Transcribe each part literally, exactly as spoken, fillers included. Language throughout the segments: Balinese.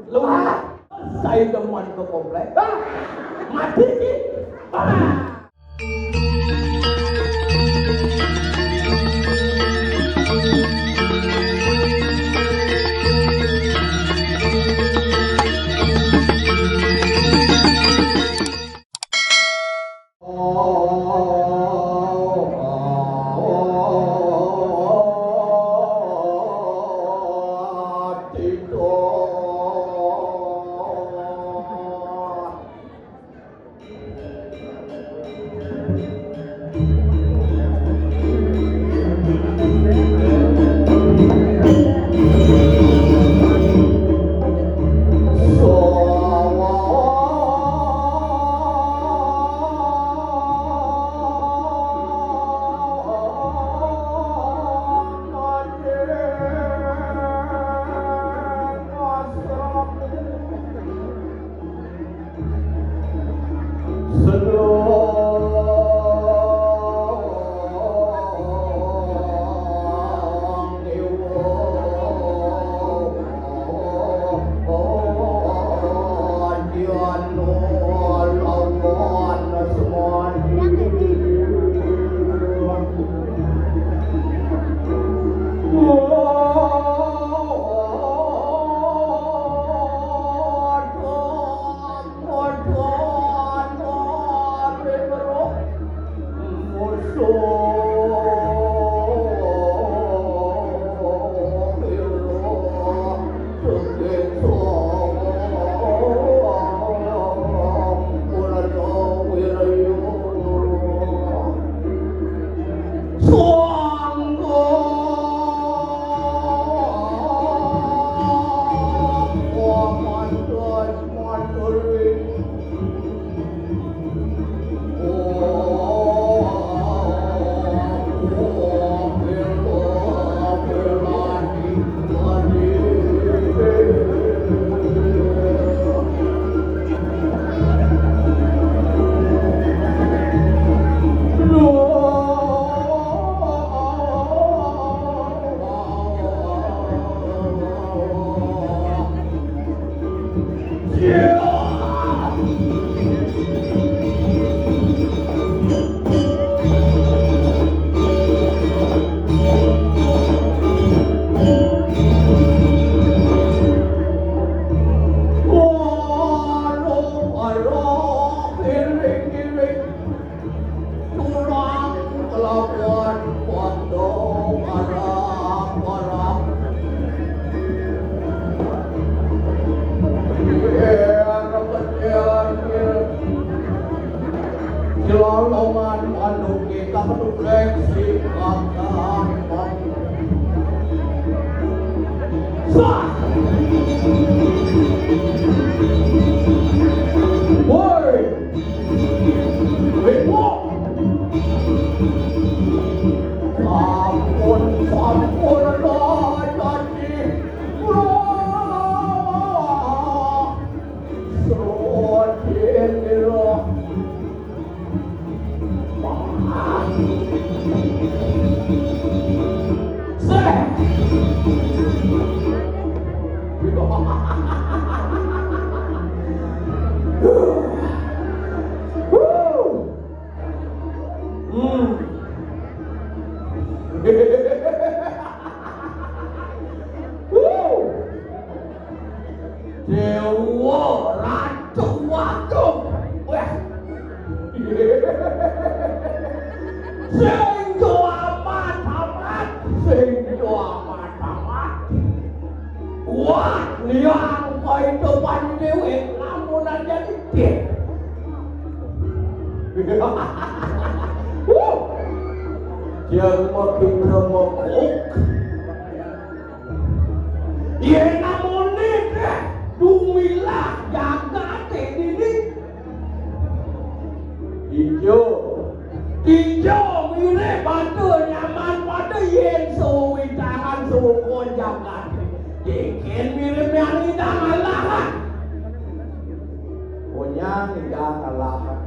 Lu ah, saya temuan ke komplek. Ah, mati ki. Ah. Tulang kelakuan pondok arak-arak. Iya, kemudian, iya. Jelolongan manuk kita keduplek si kakak. Sah. Woi. Woi, woi. Sampun, sampun, lah, janji. Wah. Sodin, lho. Dewa Ratu Agung. Wah. Sing do amat-amat, sing do amat-amat. Wah, liang kehidupan dhewe lamun aja dikit. Wuh. Jelma kita mekuk. Yen namune teh dumilah jagate dini. Ijo. Ijo mirip pada nyaman pada yen sewitaran sewukon jagate. Dikin mirip yang idang alahan. Onyang idang alahan.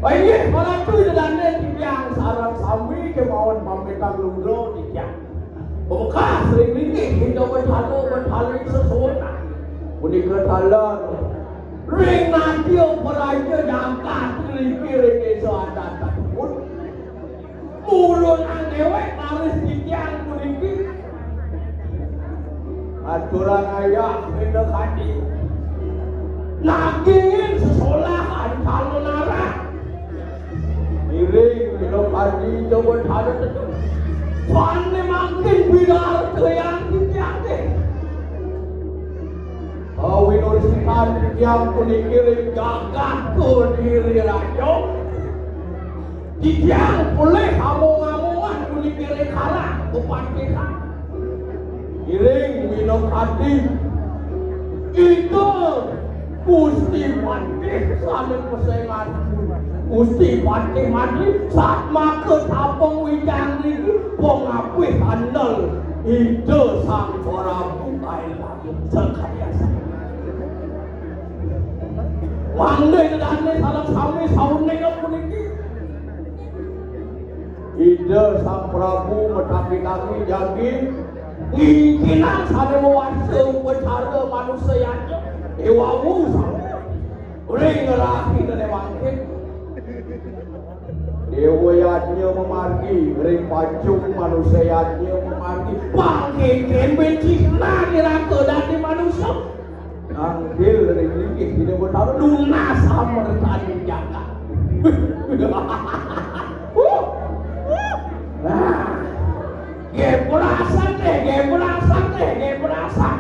Inggih, para tu dedane titiang sareng sami kemawon pamitan lungguh titiang. Bekas ring linggih kita becana Punika taler ring nadia praja jagat ngriki ring desa adat Tatun. Mulunang déwék raris titiang puniki. Aturang ayah Wina Kadi. Nagingin sesolahan calon arak. Iring Wina Kadi coba calon tetu. Sané mangkin pidartayang titiang dé. Awinursitan titiang puniki ring jagat Kediri Raja. Titiang polih among-amongan puniki ring karang kapatihan. Iring Wina Kadi. Ida Gusti Patih sané pesengan. Gusti Patih Madri satmaka tapeng wijang niki pangapih andel Ida Sang Prabu Kailas. Sakalian sami. Mangda dané sareng sami sauninga puniki. Ida Sang Prabu mataki-taki jagi ngingkinang sané mawasta upacara manusa yadnya. Déwawu sami. Ring rahinané mangkin. Déwa yadnya mamargi, ring pacung manusa yadnya mamargi. Pangkén becik nah iraga dadi manusa. Nganggil ring linggih Ida Betara nunas amertaning jagat. Nah, gebrasan deh, gebrasan deh, gebrasan.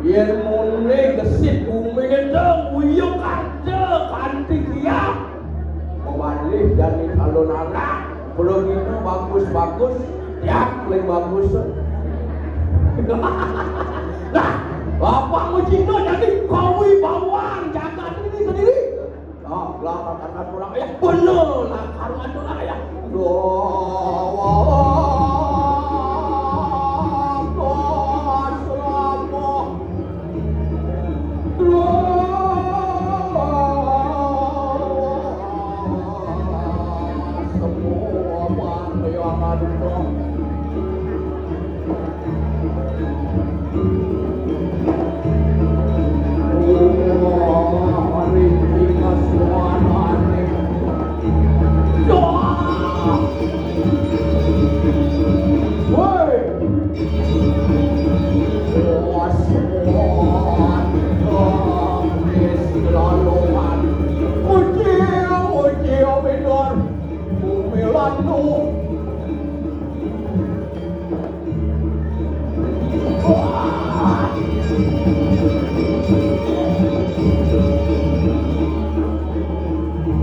Yén muni gesit gumi gedé, uyuk ada kanti kiap. Mamalih jani calon anak, belum itu bagus-bagus, yang paling bagus. Nah, bapak mau Cina jadi kawibawaan jagat ini sendiri. Nah, lah, karena tulang ayah, bener lah, karena tulang ayah. Doa.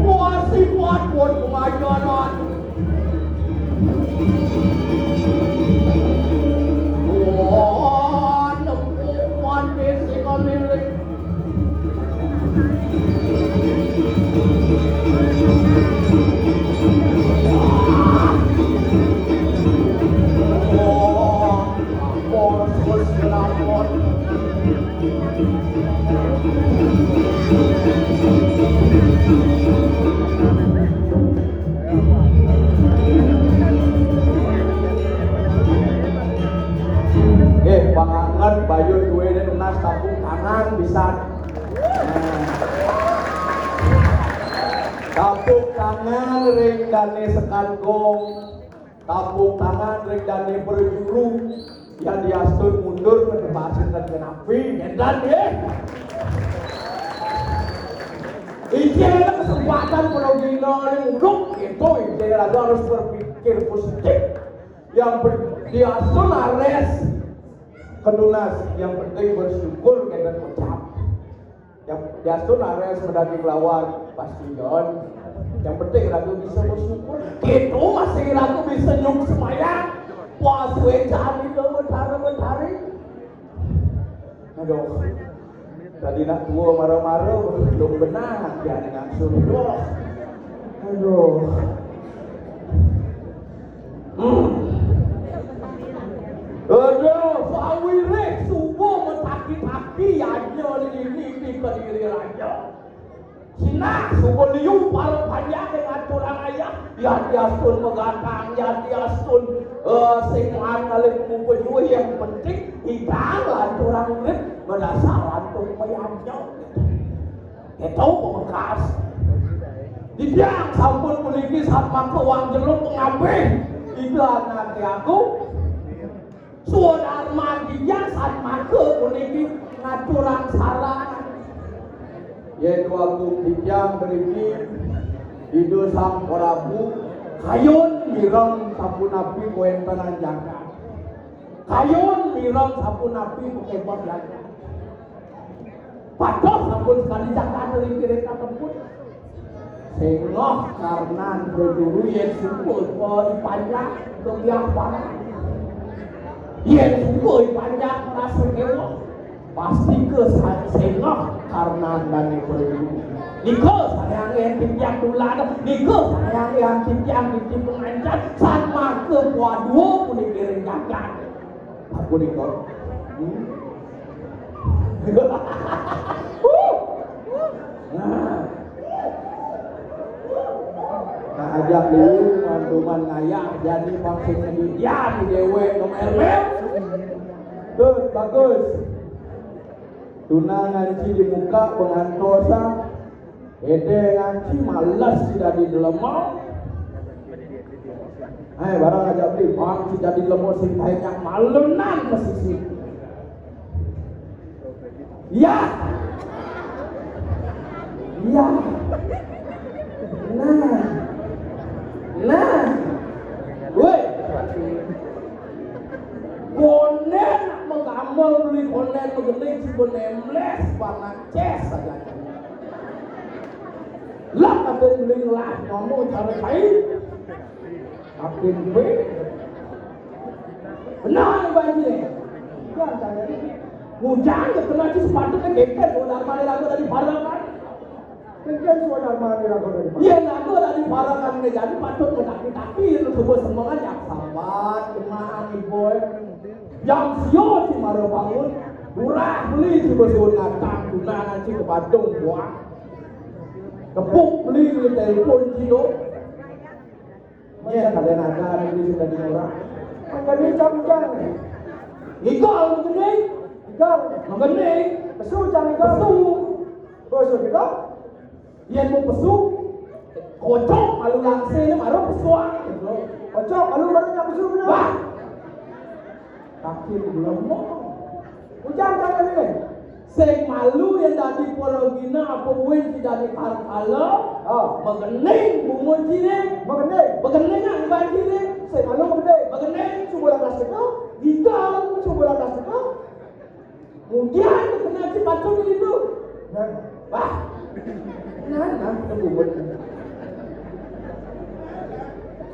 Wah, sifat pun pengajaran. Wah, nempuh manis sing milik. Eh, panganget bayun duwene nunas tepuk tangan pisan. Nah. Tepuk tangan ring dane sekan gong. Tepuk tangan ring dane prajuru. Yadiastun mundur, pada pasti kenapi. Ngendan, nggih. Iki ada kesempatan pragina ini muluk, gitu. Jadi raga harus berpikir positif. Yang ber-, diastun ares ketunas, yang penting bersyukur kenten ucap. Yang diastun ares medaging lawan, pasti yon. Yang penting raga bisa bersyukur. Gitu masih raga bisa nyuk semaya. Puas wecan itu mentari-mentari. Aduh. Tadi nak tua mara-mara, belum benar, ya, dengan suruh. Aduh. Hmm. Aduh, sawiréh suba mataki-taki yadnya di dini di Kediri Raja. Sinah suba liu para panjake ngaturang ayah, yadiastun magatang, yadiastun, eh, sing maan ngalih mupa juih, yang penting hidang lanturang urip, madasar lanturang Mayanja. Itu bekas. Titiang sampun puniki satmaka wang jeluk pangabih Ida Anak Agung. Swadarman titiang satmaka puniki ngaturang sarana. Yén wau titiang mriki Ida Sang Prabu kayun mireng sapunapi kawéntenan jagat. Kayun mireng sapunapi pakébet jagat. Patuh sampun sekadi jagat ring kirika tempur. Séngah karnan prajuru yén suba ipanjak kebiah barang. Yén suba ipanjak merasa kéweh. Pasti ké sa-, séngah karnan dané prajuru. Nika sané anggén titiang tulad, nika sané anggén titiang titi pangancan, satmaka paduka puniki ring jagat. Sapunika. Hmm. Nah. Nah, ajak dulu, teman-teman ngayah, jadi pang sing nyedian di déwék nomor. Tuh, bagus. Tunangan ci di muka pengantosan. Ede nganci males si dadi delemo. Hai, barang aja beli, bang, si dadi delemo sing kayak malenan mesisi. Ya. Ya. Nah. Nah. Woi. Konden nak magamel beli konden magending si benemles panak ces saja. Lah kata beli ngelah ngomong cara lain. Makin be. Benar nih banjir. Ngujan ke kena ci sepatu ke geger, kalau darmane lagu tadi parah kan. Kenceng suara mane raga dari mana? Yén lagu tadi parah kan, jadi patut mendaki-daki itu sebuah semangat yang sahabat kenang ibu. Yang sio ci mara bangun, murah beli ci besun natang guna nanti ke Badung buah. Tepuk beli di telepon ci do. Nyén kalian ada di sini di murah. Mangkene cang-cang. Igal mangkene. Igal. Mangkene. Pesu cang igal. Pesu. Pesu igal. Yén mau pesu, kocok malu langsene mara pesuang. Kocok malu mara pesu. Wah. Kaki belum. Ujan cang ini. Sing malu yén dadi paragina apa win sing dadi karkala. Oh. Magending bungut sini. Magending. Magending nak iban sini. Sing malu magending. Magending. Subuh lantas teka. Gigal. Subuh lantas teka. Kemudian kena si patut itu. Nah. Wah. Nah, nah, bungut.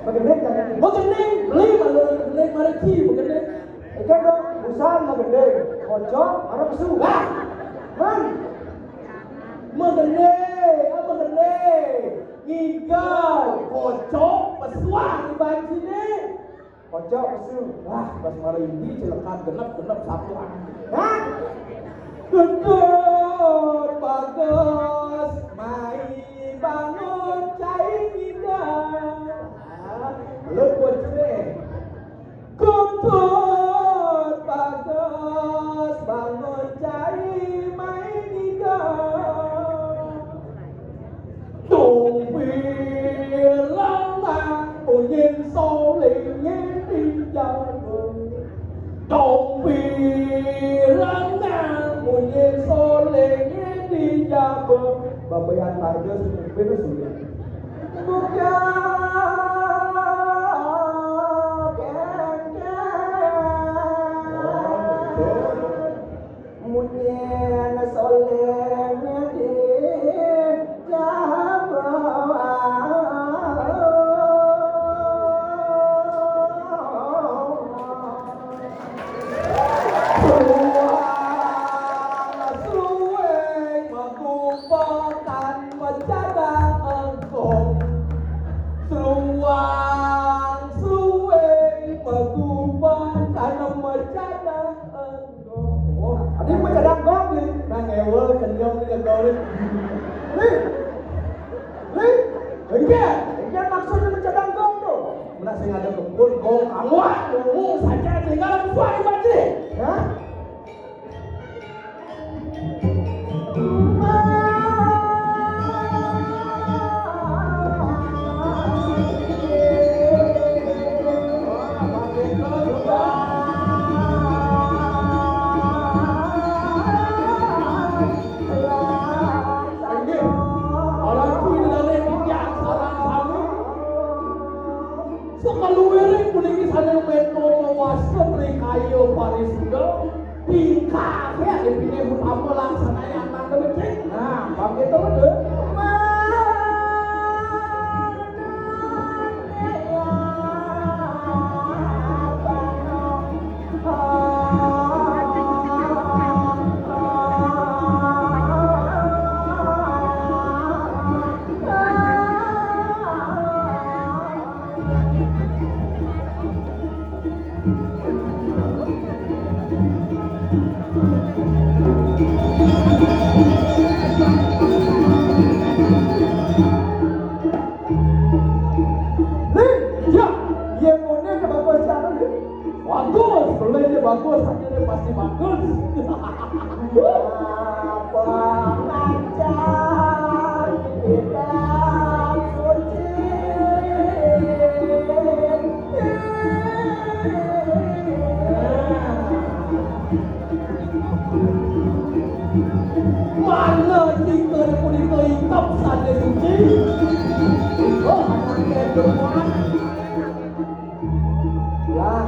Magending kan? Magending. Beli malu magending, mari ci magending. Ikan dong, busan magending, kocok, mara pesu. Lah. Man. Magending, apa magending? Ngigal, kocok, pesuang iban sini. Kocok, pesu. Lah, pas mara ini celekan genep, genep satu. Hah? Gendut bagus, mai bangun cai ngigal. Ah, lu bocil. Kutut bagus bangun cai mai ngigal. Tumpi lanang munyin soling di jaba. Tumpi lanang munyin soling di jaba. Babayan marga sing mimpin sudah. Buka kengkeng. Munyin soléh di jaba. Suwang suwing magupakan mecadang engkong. Suwang suwing magupakan mecadang engkong. Wah, adi mecadang engkong nih. Nang ewel kenyong Kabeh dipine utama laksanae aman to, Cik. Nah, bab itu betul. Ning, ya, yen ngene ke bagus ya, anu, ya. Bagus, belinya bagus, hasilnya pasti bagus. Apa lancar kita suci? Mana cinta punika itam saja suci. Oh, anaknya Tuhan. Lah.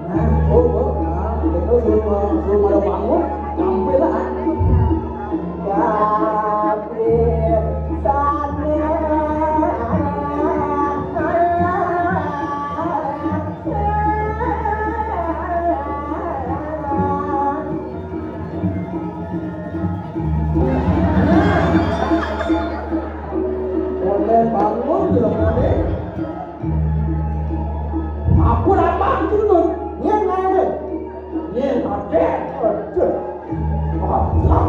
Nah, oh, oh, nah, itu suruh, suruh pada bangun, nyampe lah. Kabeh sanes. Oleh bangun, lho, oleh. Aku lapar, turun. Nyen ae. Nyen, Raden. Aduh. Alah.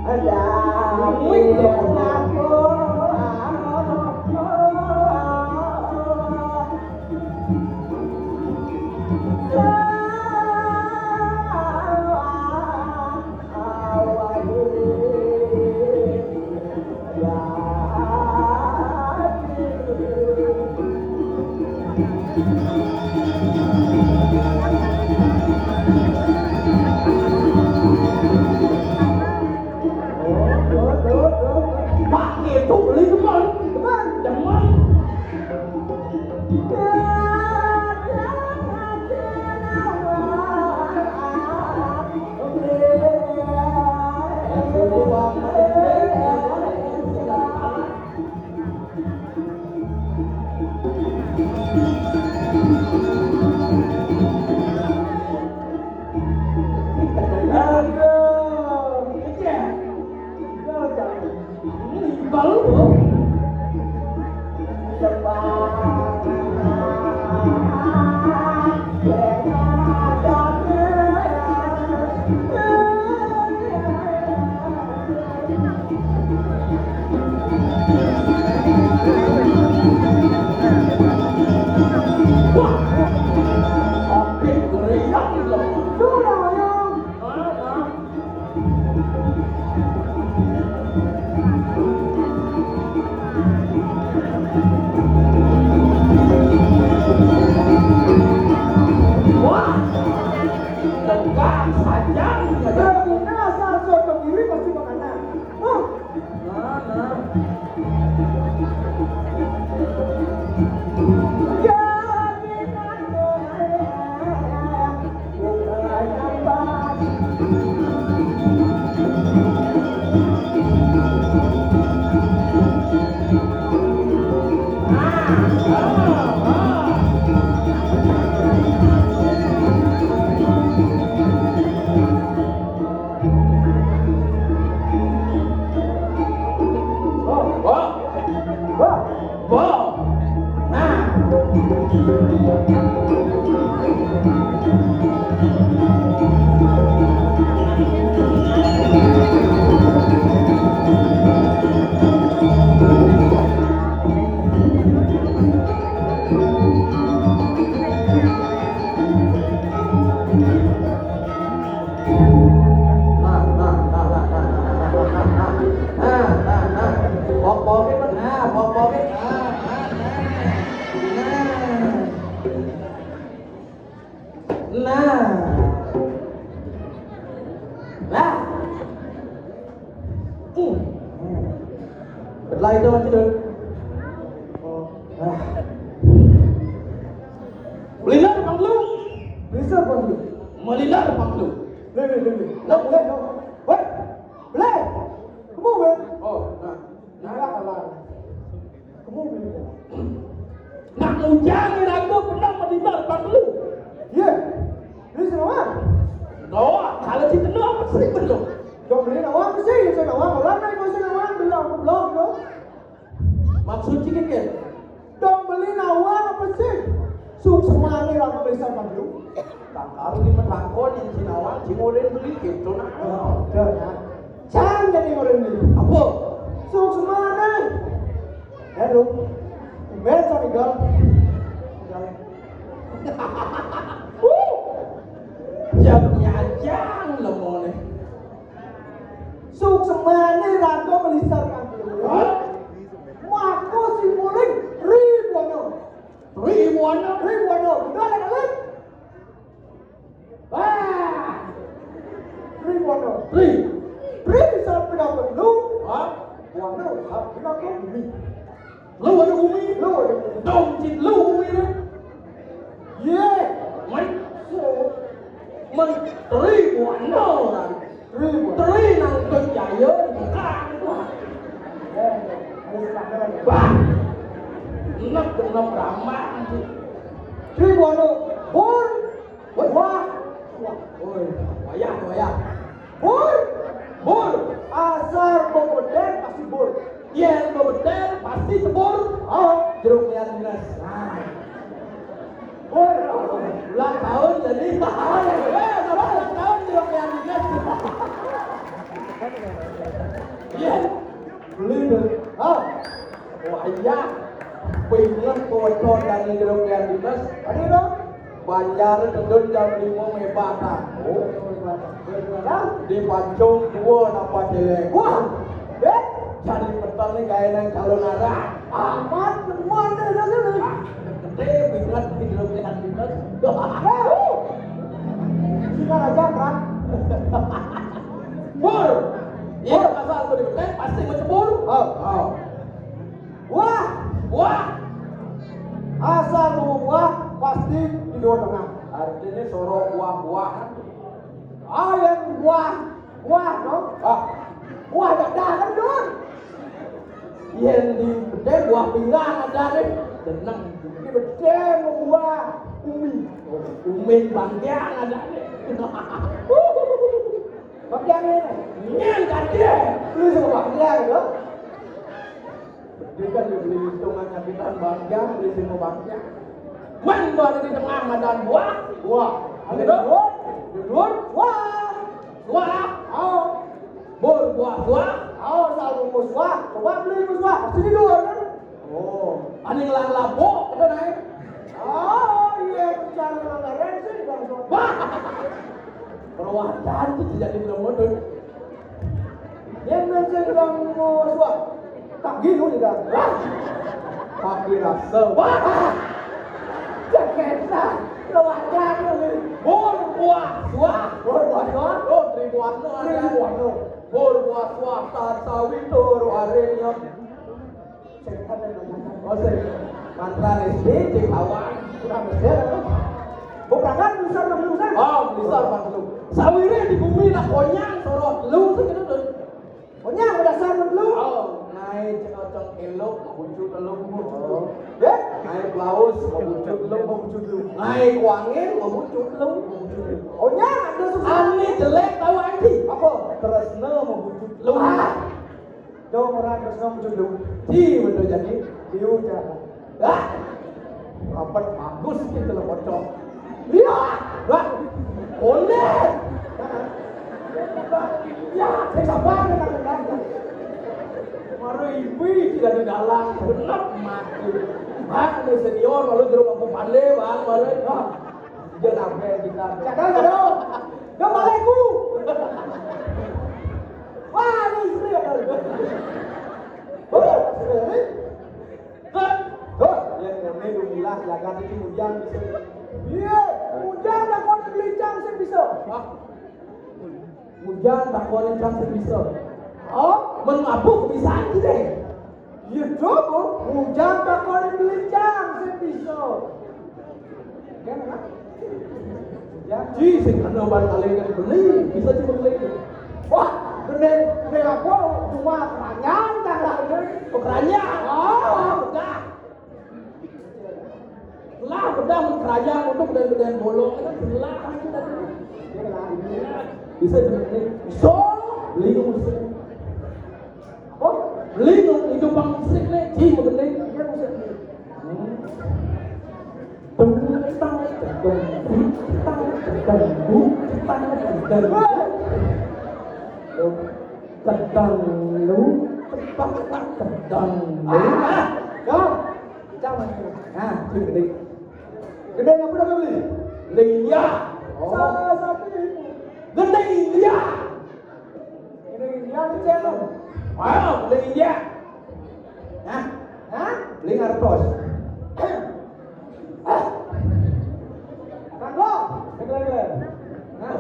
Ada. Duit, lho, aku. Pak, itu beli demen. Demen. Demen. Aduh, iya. Iya, jangan. Ini baru, loh. Wah, oke, geriang, loh. Sudah, ya. Ah, ah. Wah, tegak saja. Tegak saja, kemiri pasti makanan. Wah. Nah, nah. Wah. Wah. Wah. Nah. Nah, nah, nah. Nah, nah, nah. Pok-poke, nah, pok-poke. Nah, nah, nah. Nah. Nah. Nah. Hmm. Setelah itu, lanjut. Oh. Nah. Maliler pang telu. Leh, leh, leh, leh. Nah, leh, leh. Weh, leh. Kemu, weh. Oh, nah. Nah, kalah. Kemu, weh. Nak mujang ni raga pernah maliler pang telu. Iya. Beli sing nawang. Doa, kalau si kena apa sih belum? Dong beli nawang apa sih? Sing nawang, orang naik sing nawang, belum, belum, belum. Maksud cik ke? Dong beli nawang apa sih? Suk semane raga beli sama dulu. Tangkar di metakon yang si nawang, si ngoren beli gitu nah. Oh, udah, nah. Cang jadi ngoren beli. Apa? Suk semane. Hello. Tumben sama gal. Gal. Jam nyajang lemone. Suk semane raga maliser pang telu. Hah? Mako si muling ribuana. Ribuana? Ribuana. Udah lah, kalian. Wah. Ribuana. Ri. Ri sampai dapat lu. Hah? Buana sampai dapat lu. Lu ada umi? Lu ada umi? Dong cit lu umi tu. Ye. Mai. Mai. Teri buana. Teri buana. Teri nang tu jaya bukan. Bah. Enak benar ramah. Teri buana. Bor. Wah. Wah. Oi, wayah, wayah. Bur. Bur. Asal bebedel pasti bur. Yen bebedel pasti cebur. Oh, jeruk lian dinas. Nah. Bur. Ulang tahun jadi. Eh, ulang tahun jeruk lian dinas. Iya. Beli deh. Ah. Wayah. Pinget bocor dari jeruk lian dinas. Tadi dong. Banjar tedun jam lima mebatan. Oh, mebatan. Dipancung dua napa celek. Wah, eh, jadi petani gawe nang calon arah. Amat, teman deh, dah sini. Ah, gede, pinget, di dalam lihat pinget. Sini aja, kan? Bur. Iya, asal aku dibetek, pasti mencebur. Oh, oh. Buah. Buah. Asal mau buah, pasti di Jawa Tengah. Artinya sorok buah-buahan. Ah, yang buah, buah, no? Ah. Buah dadah kan, Dun? Yang di gede buah pinggang ada nih. Tenang. Ini gede mau buah umi. Umi bangkiang ada nih. Bangkiang ini. Nyen kan dia. Lu sama bangkiang, no? Dia kan dia beli hitungan nyakitan bangkiang, beli semua bangkiang. Wan baru di tengah madan buah. Buah. Ada dua. Dua. Buah. Buah. Oh. Bor buah buah. Oh, selalu bungkus buah. Coba beli bungkus buah. Pasti di luar kan? Oh. Paling lang labok, ada naik. Oh, iya, bicara langgaran sih, Bang. Wah. Perwatan itu tidak dibilang modal. Yang nanti bilang mau suap. Tak gini juga. Wah. Tapi rasa. Wah. Jakarta. Perwatan ini. Bor buah suah. Bor buah suah. Oh, tribuan lo ada. Tribuan lo. Bor buah suah. Tata witur arenya. Oh, sih. Mantra S D, cek awal. Kurang besar. Bukan besar, enam puluh besar. Oh, besar, empat puluh. Sawire di bumi nak konyang, sorot lu, segitu tuh. Konyang, dasar enam puluh. Oh, naik cekocok elok, bucu telung, bucu telung. Ya? Naik laus, bucu telung, bucu telung. Naik wangin, bucu telung, bucu telung. Konyang, ada susah. Ane jelek tahu aja. Apa? Tresno, bucu telung. Ah. Dong orang terus ngomong dulu. Di betul jadi. Di ujar. Hah? Rapat bagus gitu loh, pocong. Iya. Lah. Oleh. Ya, saya sabar dengan kata. Maro ibu tidak di dalam, benar mati. Bang, ini senior, lalu jeruk aku pandai, bang, baru. Dia nambah kita. Jangan, jangan. Dia malah ibu. Wah, ini istri ya, kali. Oh, istri ya, ini. Hah? Hah? Ya, ngene dong, ilah, jagat iki mujang bisa. Iya, mujang tak kau beli cang sih bisa. Hah? Mujang tak kau cang sih bisa. Oh, men mabuk bisa aja deh. Iya, coba. Mujang tak kau beli cang sih bisa. Ya, kan? Ya, ci sing kena ban kaleng beli, bisa cuma kaleng. Wah, gede, gede apa? Cuma keranjang, kan lah, gede. Oh, keranjang. Oh, bedah. Lah, bedah mun keranjang untuk gede-gedean bolong, kan belah. Bisa cuma kaleng. So, beli musik. Oh, beli dong, itu bang musik nih, ci, gede. Iya, musik. Hmm. Dong, tang, dong, tang, dong, tang, dong. Kedang lu, tebak, kedang lu. Ah, dong. Jangan. Nah, ci gede. Gede apa udah beli? Gede India. Oh. Sa-, sapi. Gede India. Ini India nih, Cel, lu. Ayo, beli India. Hah? Hah? Beli ngartos. Kan lo? Betul, betul. Hah?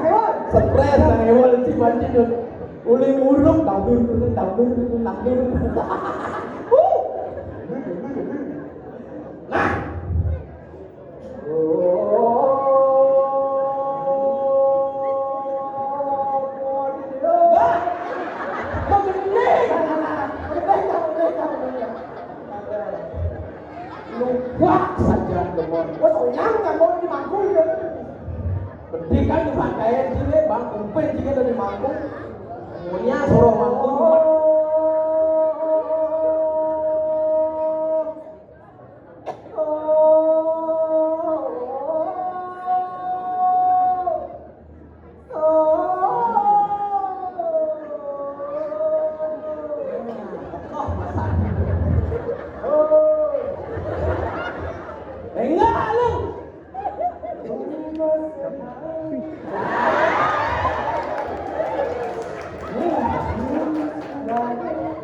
Ayo. Stres, Bang Ewol, ci banci, Dun. Uli urung, tabur, tabur, tabur. Nah. Lupa saja, Gemon. Wah, soalnya nggak mau dimangkul ya. Penting kan di pakaian sini, Bang Kumpin juga dari mangkuk. Punya suruh mangkuk. Enggak lu.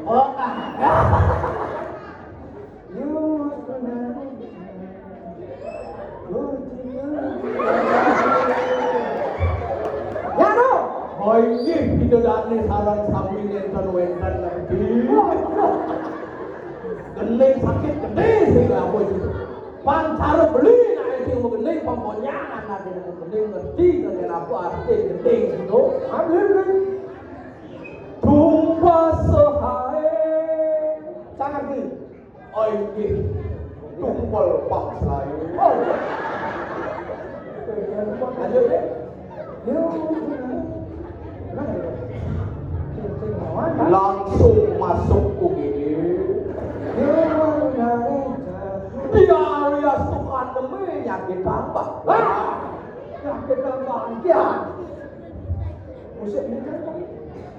Oh, ah. Ya, no. Oh, inggih, bidadari sareng sami nénten wénten ngendi. Gending sakit gedé sing apa itu. Pan cara beli nak itu mau gending, pembonyangan nak itu mau gending, ngerti dengan apa arti gending itu. Ambil, ambil. Tumpah sehae. Sangat di. Oh, inggih. Tumpel Pak Selayu. Oh. Lanjut, ya. Langsung masuk U G D. Dia alias tukang demi nyakit tambah. Wah, nyakit tambah. Ya. Musik ini kan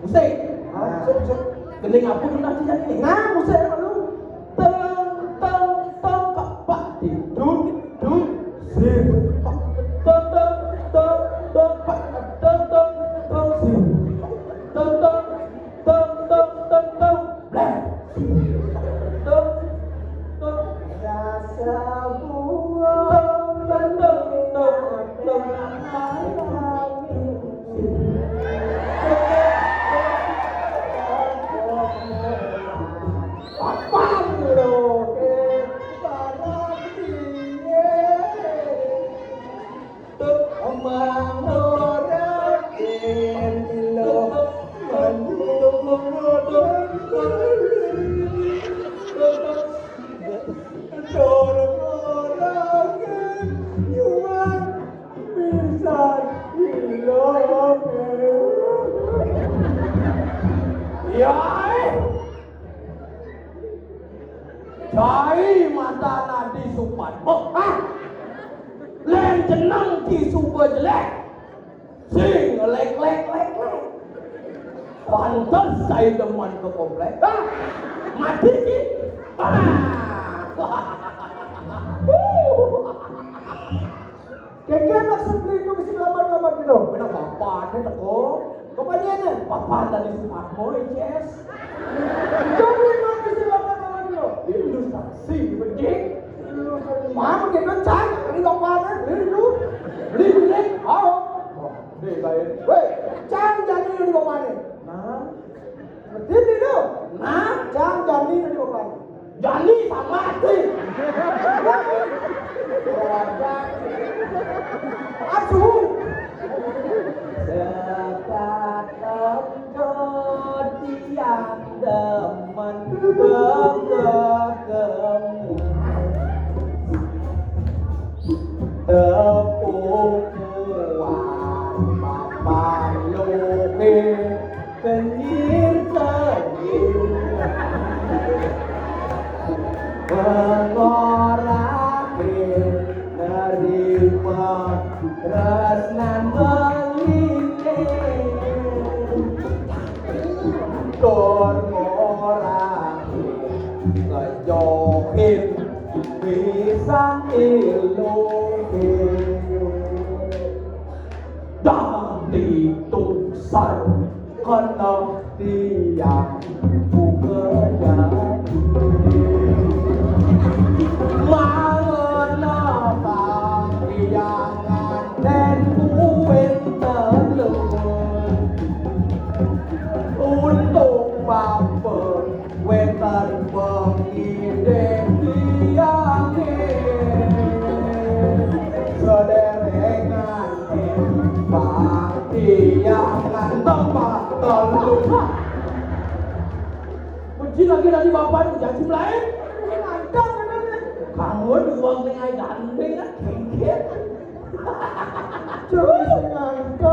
musik. Hah? Musik, musik. Gending apa tu nak jadi? Nah, musik apa lu? Teng, teng, teng, kepak, di, dung, dung, sir. Teng, teng, teng, teng, pak, teng, teng, teng, sir. Teng, teng, teng, teng, teng, teng, bleh. Teng, teng. Rasa buah. Ya, eh. Cai mata nadi Supadma. Ah. Lén jeneng Ki Suba jelek. Sing lek lek lek lek. Pantes saya demen ke komplek. Ah, mati ki. Ah. Keke maksud beli itu mesti lamar-lamar gitu. Bener bapak, dia teko. Bapaknya ini. Bapak tadi Sumarmo, Ces. Jadi mati si bapak-bapak dulu. Ilustrasi, bedik. Mana dia kan cang, ini bapaknya, beli dulu. Beli, beli. Oh. Oh, deh, baik. Weh, cang jadi ini bapaknya. Nah. Berdiri dulu. Nah, cang jadi ini bapaknya. Jadi sama sih. Keluarga. Sekaten tiang demen gegegem. Tepukuan papan luke kenyir-kenyir. Pengorake nerima tresnan meline. Tur ngorake ngejohin pisang iluke. Dadi tusar kena tiang buka jadi. Mangena kang tiang nganten kuwit telur. Untung bapa wénten pengidih tiangé. Sederengan bakti yang nganten telu. Puji lagi tadi bapak janji lain. Mantap, mantap. Kamu dua dengan gandeng kan? Gengget. Coba sing nganten.